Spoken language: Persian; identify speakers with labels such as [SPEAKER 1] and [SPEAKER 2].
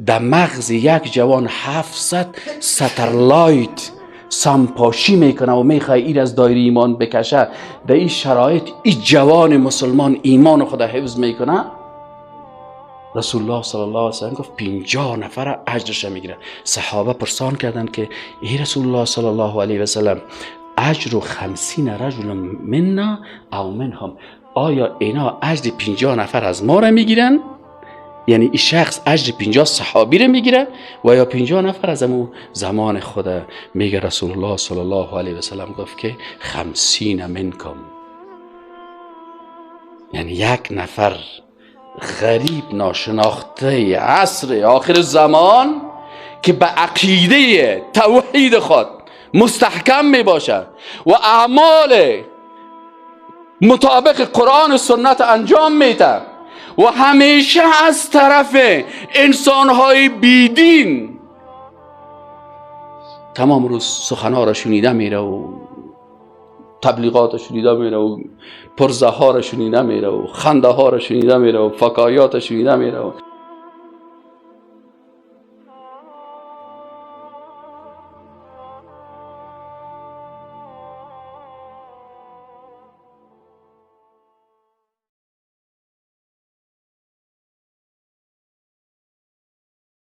[SPEAKER 1] در مغز یک جوان 700 satellite سمپاشی میکنه و میخواه ایر از دایره ایمان بکشه، در این شرایط این جوان مسلمان ایمان خود حفظ میکنه. رسول الله صلی الله علیه وسلم گفت 50 نفر اجرش میگیره. صحابه پرسان کردند که ای رسول الله صلی الله علیه وسلم، اجر 50 رجل منا او منهم، آیا اینا اجر 50 نفر از ما را میگیرن؟ یعنی این شخص اجر 50 صحابی را میگیره و یا 50 نفر از امو زمان خود؟ میگه رسول الله صلی الله علیه وسلم گفت که 50 منکم، یعنی یک نفر غریب ناشناخته عصر آخر زمان که به عقیده توحید خود مستحکم می باشد و اعمال مطابق قرآن و سنت انجام میده و همیشه از طرف انسانهای بیدین تمام روز سخنها را شنیده میره و تبلیغات شنیده میره و پرزه ها را شنیده میره و خنده ها را شنیده میره و فکایات شنیده میره و